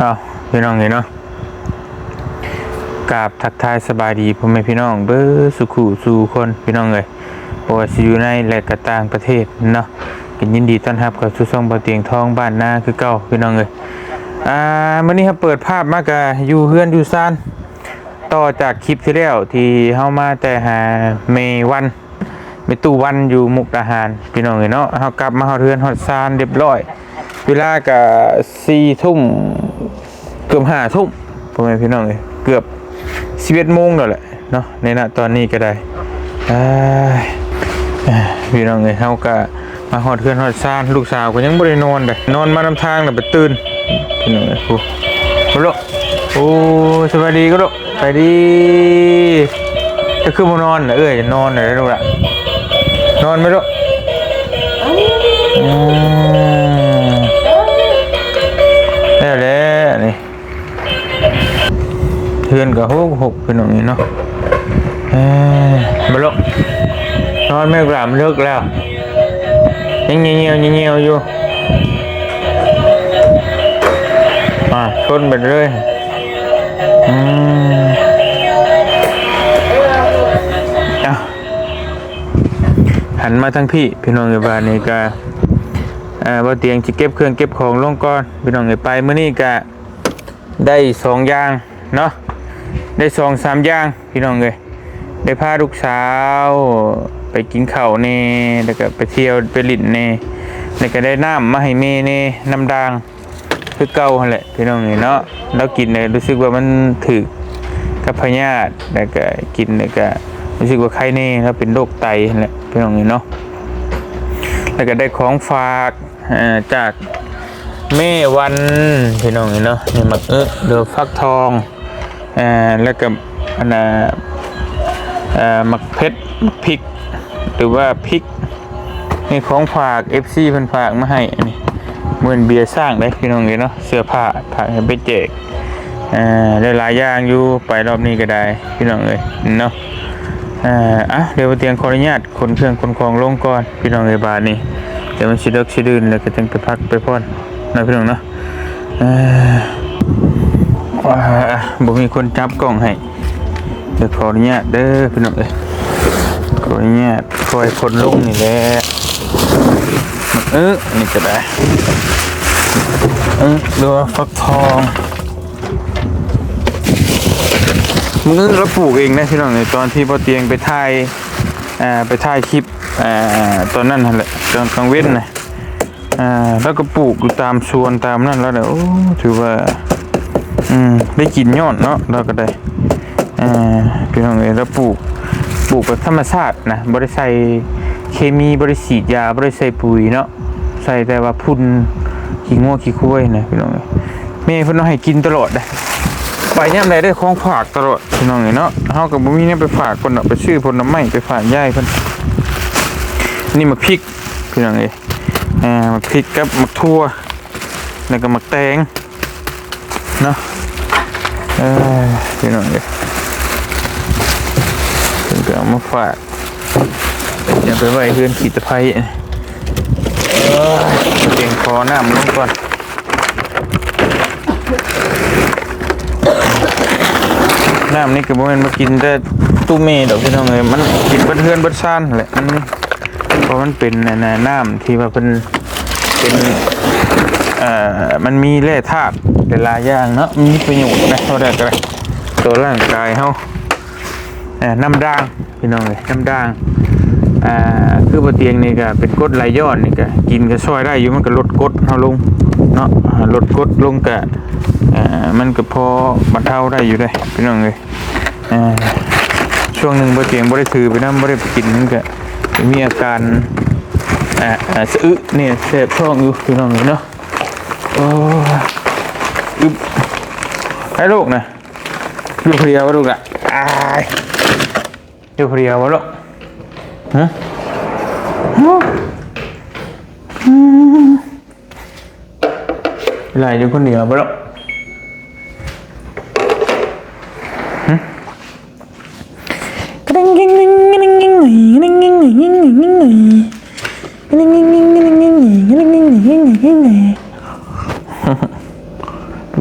ເອົາ ພີ່ນ້ອງເອີຍເນາະ ກາບທັກທາຍສະບາຍດີພໍ່ແມ່ພີ່ນ້ອງເບິດສູ່ຄູ່ສູ່ຄົນ ພີ່ນ້ອງເອີຍ ບໍ່ວ່າຊິຢູ່ໃນ ແລະ ກະຕ່າງປະເທດເນາະ ກໍຍິນດີຕ້ອນຮັບເຂົ້າສູ່ຊ່ອງບ່າວຕຽງທອງບ້ານນາຄືເກົ່າ ພີ່ນ້ອງເອີຍ. ອ່າ ມື້ນີ້ເຮົາເປີດພາບມາກະຢູ່ເຮືອນຢູ່ຊານ ຕໍ່ຈາກຄລິບທີ່ແລ້ວ ທີ່ເຮົາມາແຕ່ຫາແມ່ວັນ ແມ່ຕູ້ວັນຢູ່ມຸກດາຫານ ພີ່ນ້ອງເອີຍເນາະ. ເຮົາກັບມາຮອດເຮືອນຮອດຊານຮຽບຮ້ອຍ ເວລາກະສີ່ທຸ່ມ ເກືອບຫ້າທຸ່ມ ພໍ່ແມ່ພີ່ນ້ອງເອີຍ ເກືອບສິບເອັດໂມງແລ້ວແຫຼະເນາະ ໃນນະຕອນນີ້ກໍໄດ້. ອ້າຍ ພີ່ນ້ອງເອີຍ ເຮົາກະມາຮອດເຮືອນຮອດຊານ ລູກສາວກໍຍັງບໍ່ໄດ້ນອນເດ້ ນອນມານຳທາງແລ້ວໄປຕື່ນ ພີ່ນ້ອງເອີຍ. ໂອ້ ໂອ້ ສະບາຍດີກໍລູກ ໄປດີ ເຈົ້າຄືບໍ່ນອນລະ ເອື້ອຍນອນລະລູກລະ ນອນໄໝລູກ? ອືມ ແລ້ວແຫຼະນີ້ ເຮືອນກໍຫົກຫົກ ພີ່ນ້ອງເອີຍເນາະ. ເອີ ໄປລູກ ນອນແມ່ກະຫຼາມເລິກແລ້ວ ຍັງເຫຍົວໆ ເຫຍົວໆຢູ່. ອ່າ ຊົນໄປເລີຍ ອືມ ເອົາ ຫັນມາທາງພີ້ ພີ່ນ້ອງເອີຍ. ບາດນີ້ກະ ເອີ ບ່າວຕຽງຊິເກັບເຄື່ອງເກັບຂອງລົງກ່ອນ ພີ່ນ້ອງເອີຍ. ໄປມື້ນີ້ກະໄດ້ສອງຢ່າງເນາະ ໄດ້ສອງສາມຢ່າງ ພີ່ນ້ອງເອີຍ. ໄດ້ພາລູກສາວໄປກິນເຂົ້າແດ່ ແລ້ວກະໄປທ່ຽວໄປຫຼິ້ນແດ່ ແລ້ວກະໄດ້ນ້ຳມາໃຫ້ແມ່ແດ່ ນ້ຳດ່າງ ຄືເກົ່າຫັ້ນແຫຼະ ພີ່ນ້ອງເອີຍເນາະ. ລາວກິນແລ້ວຮູ້ສຶກວ່າມັນຖືກກັບພະຍາດ ແລ້ວກະກິນແລ້ວກະຮູ້ສຶກວ່າໄຄແດ່ ລາວເປັນໂລກໄຕຫັ້ນແຫຼະ ພີ່ນ້ອງເອີຍເນາະ. ແລ້ວກະໄດ້ຂອງຝາກ ເອີ ຈາກແມ່ວັນ ພີ່ນ້ອງເອີຍເນາະ. ນີ້ໝາກອຶ ຫຼືຝັກທອງ ເອີ ແລ້ວກໍອັນນ່າ ເອີ ໝາກເຜັດ ໝາກພິກ ຫຼືວ່າພິກ ນີ້ຂອງຝາກເອັຟຊີເພິ່ນຝາກມາໃຫ້. ອັນນີ້ບໍ່ແມ່ນເບຍຊ້າງເດ້ພີ່ນ້ອງເອີຍເນາະ ເສື້ອຜ້າຝາກໃຫ້ໄປແຈກ ເອີ ຫຼາຍໆຢ່າງຢູ່ ໄປລອບນີ້ກໍໄດ້ພີ່ນ້ອງເອີຍເນາະ. ເອີ ອ່ະ ດຽວບ່າວຕຽງຂໍອະນຸຍາດຂົນເຄື່ອງຂົນຂອງລົງກ່ອນພີ່ນ້ອງເອີຍ. ບາດນີ້ດຽວມັນຊິເດິກຊິດື່ນ ແລ້ວກໍຈັ່ງໄປພັກໄປຜ່ອນເນາະພີ່ນ້ອງເນາະ. ເອີ ອ່າ ບໍ່ມີຄົນຈັບກ້ອງໃຫ້ ດຽວຂໍອະນຸຍາດເດີພີ່ນ້ອງເອີຍ ຂໍອະນຸຍາດຄ່ອຍຂົນລົງນີ້ແຫຼະ. ເອີ ນີ້ກໍໄດ້ ເອີ ຫຼືວ່າຝັກທອງ ມື້ລາວປູກເອງນະພີ່ນ້ອງເອີຍ. ຕອນທີ່ບ່າວຕຽງໄປຖ່າຍ ອ່າ ໄປຖ່າຍຄລິບ ອ່າ ຕອນນັ້ນຫັ້ນແຫຼະ ຕອນກາງເວັນນະ ອ່າ ລາວກໍປູກຢູ່ຕາມສວນຕາມນັ້ນແລ້ວນະ. ໂອ້ ຖືວ່າ ອືມ ໄດ້ກິນຍ້ອນເນາະ ລາວກໍໄດ້ ອ່າ ພີ່ນ້ອງເອີຍ ລາວປູກ ປູກແບບທຳມະຊາດນະ ບໍ່ໄດ້ໃສ່ເຄມີ ບໍ່ໄດ້ສີດຢາ ບໍ່ໄດ້ໃສ່ປຸຍເນາະ ໃສ່ແຕ່ວ່າຝຸ່ນ ຂີ້ງົວຂີ້ຄວາຍນະພີ່ນ້ອງເອີຍ. ແມ່ເພິ່ນເອົາໃຫ້ກິນຕະຫຼອດເດ້ ໄປຍາມໃດໄດ້ຂອງຝາກຕະຫຼອດພີ່ນ້ອງເອີຍເນາະ. ເຮົາກໍບໍ່ມີແນວໄປຝາກເພິ່ນດອກ ໄປຊື້ຜົນລະໄມ້ໄປຝາກຍາຍເພິ່ນ. ນີ້ໝາກພິກພີ່ນ້ອງເອີຍ ອ່າ ໝາກພິກກັບໝາກຖົ່ວ ແລ້ວກໍໝາກແຕງເນາະ. ເອີ ພີ່ນ້ອງເອີຍ ເພິ່ນກໍເອົາມາຝາກ ຢ່າໄປໄວ້ເຮືອນຂີ້ຕະໄພ. ເອີ ຕຽງຂໍນ້ຳລົງກ່ອນ. ນ້ຳນີ້ກໍບໍ່ແມ່ນມາກິນແຕ່ຕູ້ເມດອກພີ່ນ້ອງເອີຍ ມັນກິນເບິດເຮືອນເບິດຊານແຫຼະ. ມັນ ເພາະມັນເປັນ ອັນນ່າ ນ້ຳທີ່ວ່າເພິ່ນເປັນ ເອີ ມັນມີແຮ່ທາດຫຼາຍໆຢ່າງເນາະ ມີປະໂຫຍດນະ ເທົ່າໃດກໍໄດ້ຕໍ່ຮ່າງກາຍເຮົາ. ເອີ ນ້ຳດ່າງ ພີ່ນ້ອງເອີຍ ນ້ຳດ່າງ ອ່າ ຄືບໍ່ຕຽງນີ້ກໍເປັນກົດໄຫຼຍ້ອນນີ້ ກໍກິນກໍຊ່ອຍໄດ້ຢູ່ ມັນກໍລົດກົດເຮົາລົງເນາະ ລົດກົດລົງກໍ ເອີ ມັນກໍພໍບັນເທົາໄດ້ຢູ່ເດ້ພີ່ນ້ອງເອີຍ. ເອີ ຊ່ວງໜຶ່ງບໍ່ຕຽງບໍ່ໄດ້ຖືໄປນຳ ບໍ່ໄດ້ໄປກິນ ມັນກໍມີອາການ ອ່າ ສະອຶແດ່ ແສບທ້ອງຢູ່ພີ່ນ້ອງເອີຍເນາະ. ໂອ້ ອຶບ ໃຫ້ລູກນະ ຢູ່ຜູ້ດຽວບໍ່ລູກລະ? ອ້າຍ ຢູ່ຜູ້ດຽວບໍ່ລູກ? ຮະ? ຫຼາຍຢູ່ຄົນດຽວບໍ່ລູກ? ຮະ? ລູ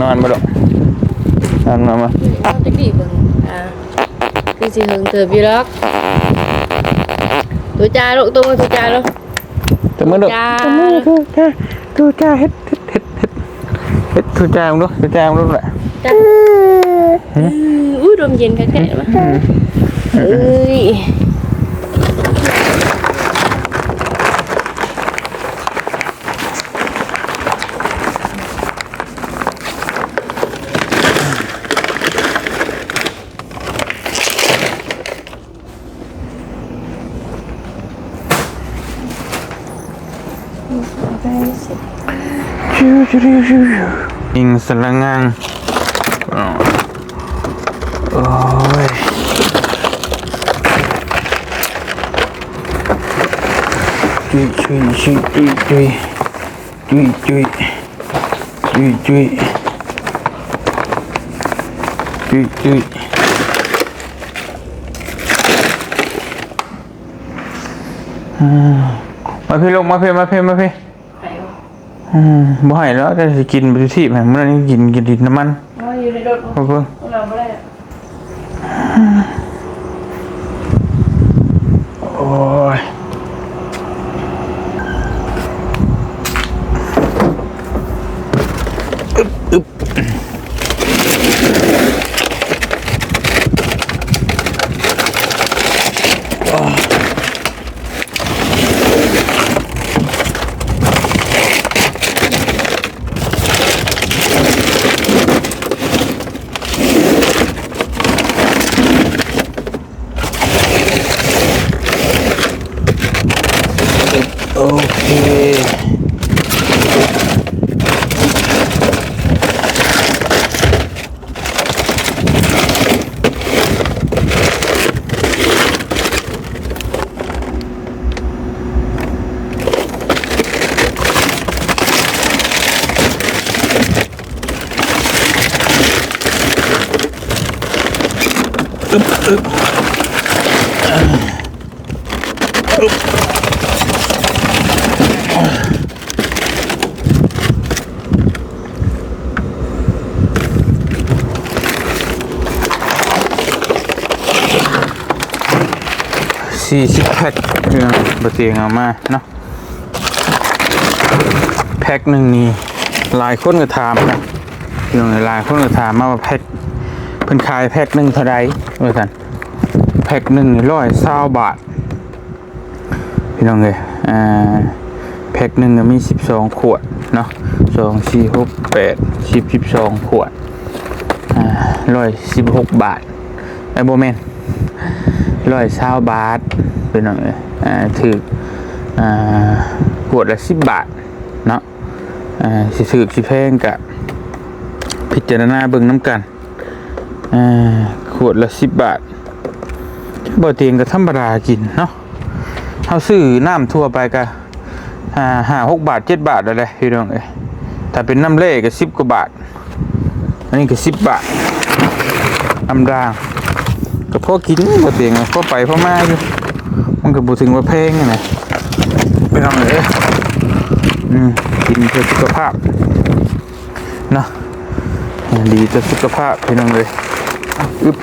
ນອນບໍ່ລູກ? ນອນມາ ມາ ລອງຈັກດີເບິ່ງ ອ່າ ຄືຊິເຫິງເຕີບຢູ່ດອກ. ຕູຈາລູກ ຕູມາ ຕູຈາລູກ. ຕະມືລູກ ຈ້າ ຕະມື ຕູຈາ ຕູຈາ ເຮັດ ເຮັດ ເຮັດ ເຮັດ ເຮັດ ຕູຈາເບິ່ງດູ ຕູຈາເບິ່ງດູລະ ຈ້າ. ຫຶ? ອື ອຸ້ຍ ລົມເຢັນຄັກແທ້ວະ. ເອີຍ. ຍິງສະລະງັງ ໂອ້ຍ ຈຸ້ຍ ຈຸ້ຍ ຈຸ້ຍ ຈຸ້ຍ ຈຸ້ຍ. ຈຸ້ຍ ຈຸ້ຍ ຈຸ້ຍ ຈຸ້ຍ ຈຸ້ຍ ອືມ ມາພີ້ລູກ ມາພີ້ ມາພີ້ ມາພີ້. ອືມ ບໍ່ໃຫ້ແລ້ວ ແຕ່ຊິກິນໄປທີ່ ມື້ນັ້ນກິນ ກິນດິນນ້ຳມັນ. ອໍ ຢູ່ໃນລົດບໍ່? ເບິ່ງ ເອົາບໍ່ໄດ້. ໂອ້ຍ ອຶບ ອືມ. ໂອເຄ. ອຶບ ອຶບ ອຶບ. ສີ່ສິບແພັກ ພີ່ນ້ອງ ບໍ່ຕຽງເອົາມາເນາະ. ແພັກໜຶ່ງນີ້ ຫຼາຍຄົນກໍຖາມນະ ພີ່ນ້ອງເອີຍ ຫຼາຍຄົນກໍຖາມມາວ່າແພັກ ເພິ່ນຂາຍແພັກໜຶ່ງເທົ່າໃດວ່າຊັ້ນ. ແພັກໜຶ່ງນີ້ຮ້ອຍຊາວບາດ ພີ່ນ້ອງເອີຍ ອ່າ ແພັກໜຶ່ງກໍມີສິບສອງຂວດເນາະ ສອງ ສີ່ ຫົກ ແປດ ສິບ ສິບສອງຂວດ ອ່າ ຮ້ອຍສິບຫົກບາດ ເອີ ບໍ່ແມ່ນ ຮ້ອຍຊາວບາດ ພີ່ນ້ອງເອີຍ ອ່າ ຖືກ ອ່າ ຂວດລະສິບບາດເນາະ ອ່າ ຊິຖືກຊິແພງກະພິຈາລະນາເບິ່ງນຳກັນ ອ່າ ຂວດລະສິບບາດ ບໍ່ຕຽງກໍທຳມະດາກິນເນາະ ເຮົາຊື້ນ້ຳທົ່ວໄປກະ ອ່າ ຫ້າຫົກບາດເຈັດບາດແລ້ວແຫຼະ ພີ່ນ້ອງເອີຍ ຖ້າເປັນນ້ຳແຮ່ກໍສິບກວ່າບາດ ອັນນີ້ກໍສິບບາດ ນ້ຳດ່າງ ກໍພໍກິນ ບໍ່ຕຽງ ພໍໄປພໍມາຢູ່ ມັນກໍບໍ່ເຖິງວ່າແພງນະ ພີ່ນ້ອງເອີຍ ອືມ ກິນເພື່ອສຸຂະພາບເນາະ ດີຕໍ່ສຸຂະພາບ ພີ່ນ້ອງເອີຍ ອຶບ.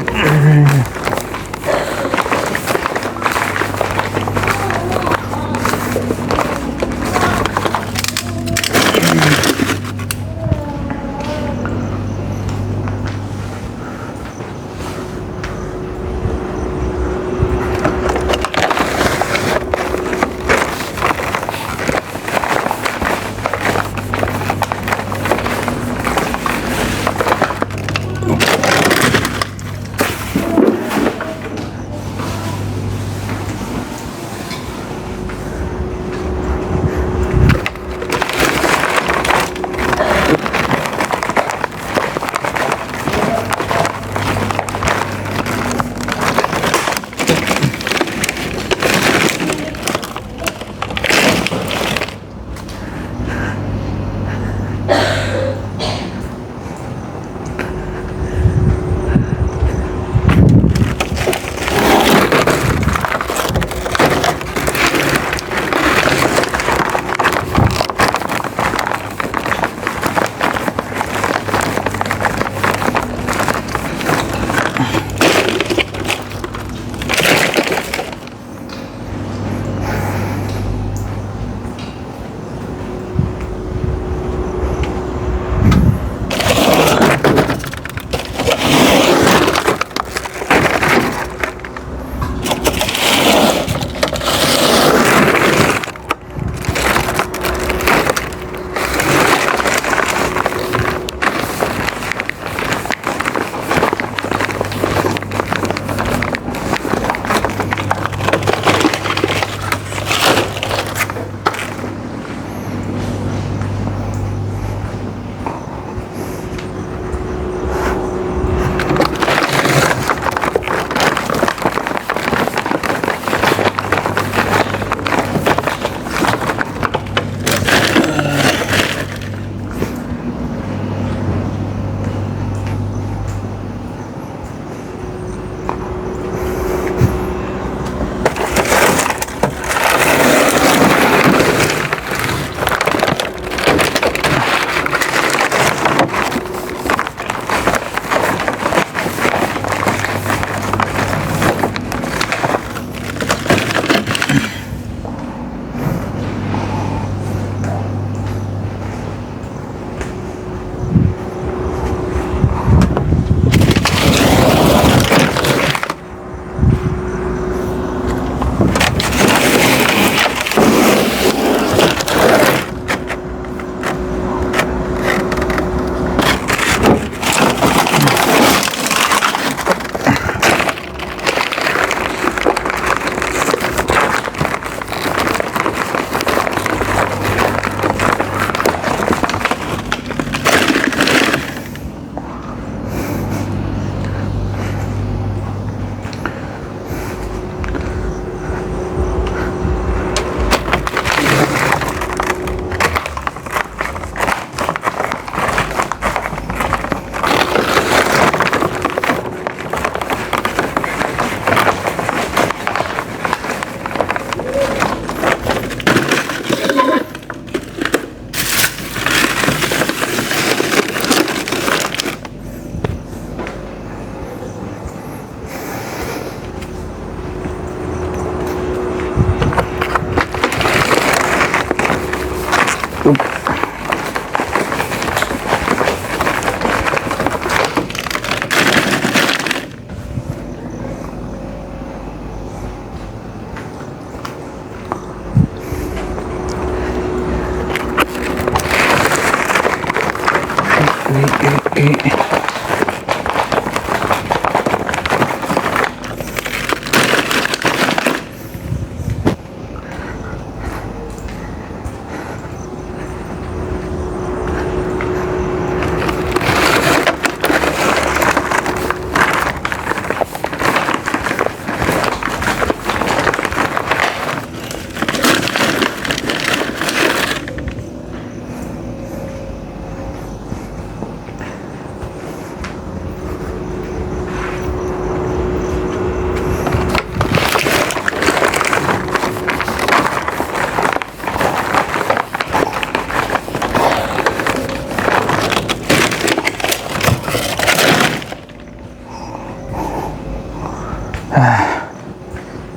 ອ່າ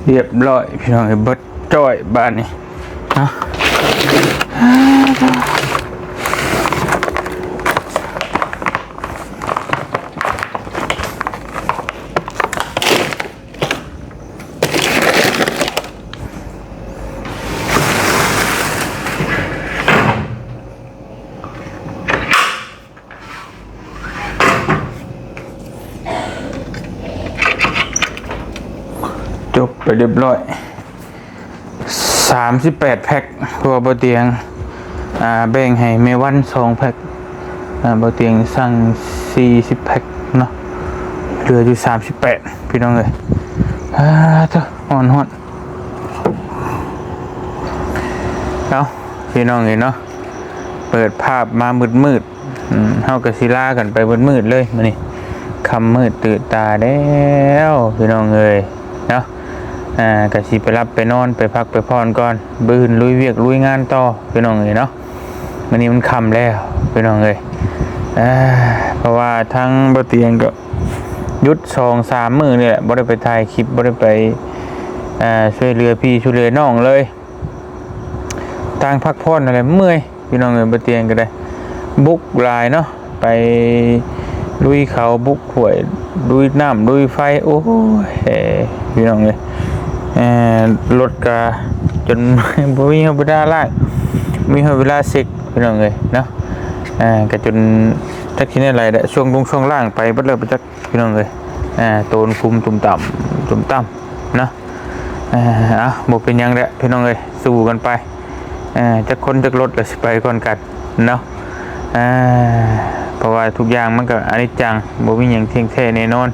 ຮຽບຮ້ອຍພີ່ນ້ອງເອີຍ ເບິດຈ້ອຍບາດນີ້ເນາະ. ຈົບໄປຮຽບຮ້ອຍ ສາມສິບແປດແພັກ ເພາະວ່າບໍ່ຕຽງ ອ່າ ແບ່ງໃຫ້ແມ່ວັນສອງແພັກ ອ່າ ບໍ່ຕຽງສັ່ງສີ່ສິບແພັກເນາະ ເຫຼືອຢູ່ສາມສິບແປດ ພີ່ນ້ອງເອີຍ. ອ່າ ເອີ ຮ້ອນໆ ເອົາ ພີ່ນ້ອງເອີຍເນາະ ເປີດພາບມາມືດໆ ອືມ ເຮົາກໍຊິລາກັນໄປມືດໆເລີຍມື້ນີ້ ຄ່ຳມືດຕື່ນຕາແລ້ວ ພີ່ນ້ອງເອີຍເນາະ. ອ່າ ກໍຊິໄປຫຼັບໄປນອນ ໄປພັກໄປຜ່ອນກ່ອນ ມື້ອື່ນລຸຍວຽກລຸຍງານຕໍ່ ພີ່ນ້ອງເອີຍເນາະ. ມື້ນີ້ມັນຄ່ຳແລ້ວ ພີ່ນ້ອງເອີຍ ອ່າ ເພາະວ່າທາງບໍ່ຕຽງກໍຢຸດສອງສາມມື້ນີ້ແຫຼະ ບໍ່ໄດ້ໄປຖ່າຍຄລິບ ບໍ່ໄດ້ໄປ ອ່າ ຊ່ວຍເຫຼືອພີ່ຊ່ວຍເຫຼືອນ້ອງເລີຍ. ທາງພັກຜ່ອນນັ້ນແຫຼະເມື່ອຍ ພີ່ນ້ອງເອີຍ. ບໍ່ຕຽງກໍໄດ້ບຸກຫຼາຍເນາະ ໄປລຸຍເຂົາ ບຸກຫ້ວຍ ລຸຍນ້ຳ ລຸຍໄຟ ໂອ້ຍ ພີ່ນ້ອງເອີຍ ລົດກະຈົນບໍ່ມີເວລາລ້າງ ບໍ່ມີເວລາເຊັກ ພີ່ນ້ອງເອີຍເນາະ. ກະຈົນຈັກຊິແນວໃດແຫຼະ ຊ່ວງລົງຊ່ວງລ້າງໄປເບິດແລ້ວ ບໍ່ຈັກ ພີ່ນ້ອງເອີຍ ໂຕນຄຸມຕຸ່ມຕ່ຳ ຕຸ່ມຕ່ຳເນາະ. ເອົາ ບໍ່ເປັນຫຍັງແຫຼະ ພີ່ນ້ອງເອີຍ ສູ້ກັນໄປ ຈັກຄົນຈັກລົດກໍຊິໄປກ່ອນກັນເນາະ. ເພາະວ່າທຸກຢ່າງມັນກໍອະນິດຈັງ ບໍ່ມີຫຍັງທ່ຽງແທ້ແນ່ນອນ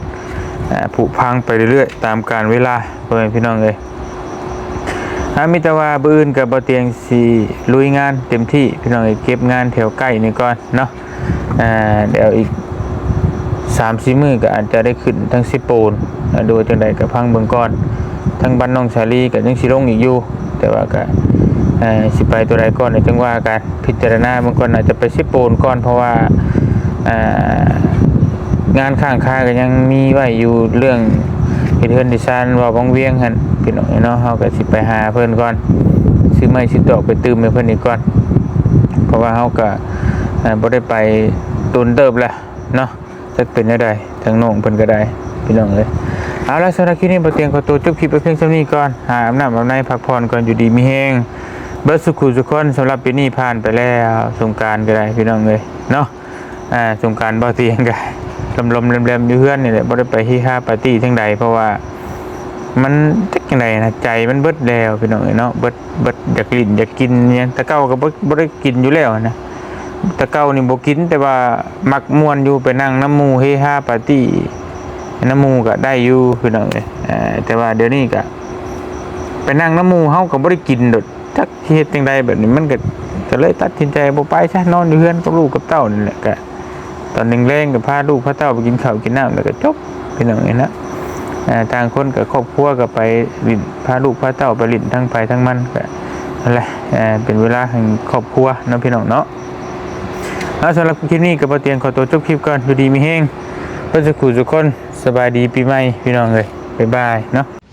ຜຸພັງໄປເລື້ອຍໆ ຕາມການເວລາ ພໍ່ແມ່ພີ່ນ້ອງເອີຍ. ມີແຕ່ວ່າມື້ອື່ນກັບບໍ່ຕຽງຊິລຸຍງານເຕັມທີ່ ພີ່ນ້ອງເອີຍ ເກັບງານແຖວໃກ້ນີ້ກ່ອນເນາະ. ອ່າ ດຽວອີກສາມສີ່ມື້ກໍອາດຈະໄດ້ຂຶ້ນທາງເຊໂປນ ຫຼືວ່າຈັ່ງໃດກໍຟັງເບິ່ງກ່ອນ. ທາງບ້ານນ້ອງສາລີກໍຍັງຊິລົງອີກຢູ່ ແຕ່ວ່າກໍ ເອີ ຊິໄປຕົວໃດກ່ອນ ດຽວຈັ່ງວ່າກັນ ພິຈາລະນາເບິ່ງກ່ອນ. ອາດຈະໄປເຊໂປນກ່ອນ ເພາະວ່າ ອ່າ ງານຄ້າງຄາກໍຍັງມີໄວ້ຢູ່ ເລື່ອງເຮັດເຮືອນເຮັດຊານ ເວົ້າວັງວຽງຫັ້ນ ພີ່ນ້ອງເອີຍເນາະ. ເຮົາກໍຊິໄປຫາເພິ່ນກ່ອນ ຊື້ໄມ້ຊື້ຕອກໄປຕື່ມໃຫ້ເພິ່ນອີກກ່ອນ ເພາະວ່າເຮົາກໍ ເອີ ບໍ່ໄດ້ໄປດົນເຕີບແລ້ວເນາະ ຈັກເປັນແນວໃດ ທາງນ້ອງເພິ່ນກໍໄດ້ ພີ່ນ້ອງເອີຍ. ເອົາລະ ສຳລັບຄລິບນີ້ ບໍ່ຕຽງຂໍຕົວຈົບຄລິບໄປພຽງສ່ຳນີ້ກ່ອນ ຫາອາບນ້ຳອາບໃນ ພັກຜ່ອນກ່ອນ ຢູ່ດີມີແຮງ ເບິດສູ່ຄູ່ສູ່ຄົນ. ສຳລັບປີນີ້ຜ່ານໄປແລ້ວ ສົງການກໍໄດ້ ພີ່ນ້ອງເອີຍເນາະ. ອ່າ ສົງການບໍ່ຕຽງກໍລົມໆແລມໆຢູ່ເຮືອນນີ້ແຫຼະ ບໍ່ໄດ້ໄປຮີຮາປາຕີ້ທາງໃດ ເພາະວ່າມັນຈັກຈັ່ງໃດນະ ໃຈມັນເບິດແລ້ວ ພີ່ນ້ອງເອີຍເນາະ. ເບິດ ເບິດຢາກຫຼິ້ນຢາກກິນຫຍັງ ແຕ່ເກົ່າກໍບໍ່ ບໍ່ໄດ້ກິນຢູ່ແລ້ວນະ. ແຕ່ເກົ່ານີ້ບໍ່ກິນ ແຕ່ວ່າມັກມ່ວນຢູ່ ໄປນັ່ງນຳໝູ່ເຮຮາປາຕີ້ນຳໝູ່ກໍໄດ້ຢູ່ ພີ່ນ້ອງເອີຍ. ເອີ ແຕ່ວ່າດຽວນີ້ກໍໄປນັ່ງນຳໝູ່ ເຮົາກໍບໍ່ໄດ້ກິນໂດດ ຈັກຊິເຮັດຈັ່ງໃດແບບນີ້ ມັນກໍ ກໍເລີຍຕັດສິນໃຈບໍ່ໄປຊະ ນອນຢູ່ເຮືອນກັບລູກກັບເຕົ້ານີ້ແຫຼະ. ກະຕອນແລງໆກໍພາລູກພາເຕົ້າໄປກິນເຂົ້າກິນນ້ຳ ແລ້ວກໍຈົບ ພີ່ນ້ອງເອີຍເນາະ. ເອີ ຕ່າງຄົນກໍຄອບຄົວກໍໄປຫຼິ້ນ ພາລູກພາເຕົ້າໄປຫຼິ້ນ ທັງໃຜທັງມັນ ກໍນັ້ນແຫຼະ ເອີ ເປັນເວລາແຫ່ງຄອບຄົວເນາະ ພີ່ນ້ອງເນາະ. ເອົາ ສຳລັບຄລິບນີ້ກໍບໍ່ຕຽງຂໍຕົວຈົບຄລິບກ່ອນ ຢູ່ດີມີແຮງເບິດສູ່ຄູ່ສູ່ຄົນ. ສະບາຍດີປີໃໝ່ ພີ່ນ້ອງເອີຍ ບາຍບາຍເນາະ.